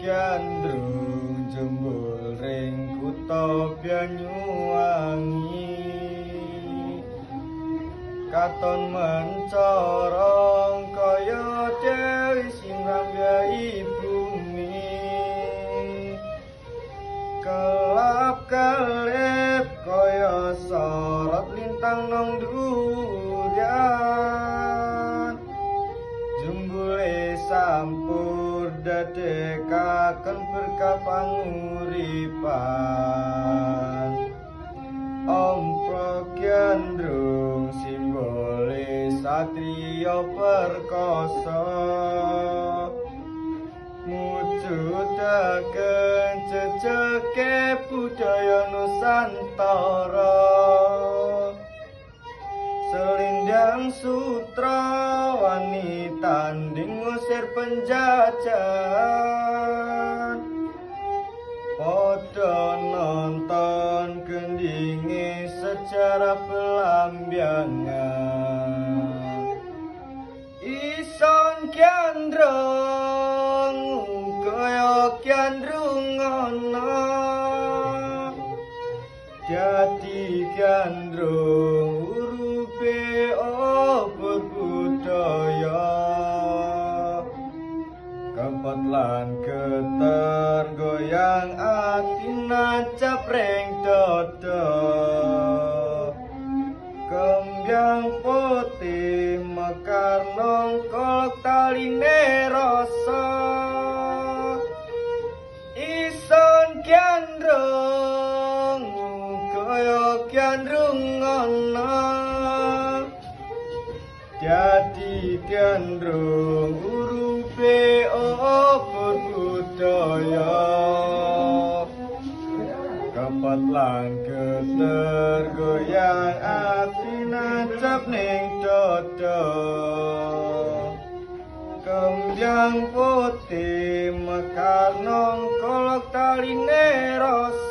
Gandrung jembul ring kutha Banyuwangi, katon mencorong kaya dewi sing ngrambyahi bumi. Kelap kelip kaya sorot lintang nang durian, jembule sampur dadekaken berkah panguripan. Omprok Gandrung simbole satriya perkasa, mujudaken jejeke budaya Nusantara. Selendang sutra wani tanding ngusir penjajahan, padha nonton gendinge sejarah Belambangan. Ison Gandrung kaya gandrung ana, dadi gandrung urupe obor budaya. Kempet lan geter goyang ati nancap ring dada, kembyang putih mekar nongkol taline rasa. Ison Gandrung kaya gandrung ana, dadi gandrung urupe obor budaya. Kempet lan geter goyang ati nancap ning dada, kembyang putih mekar nongkolok taline rasa.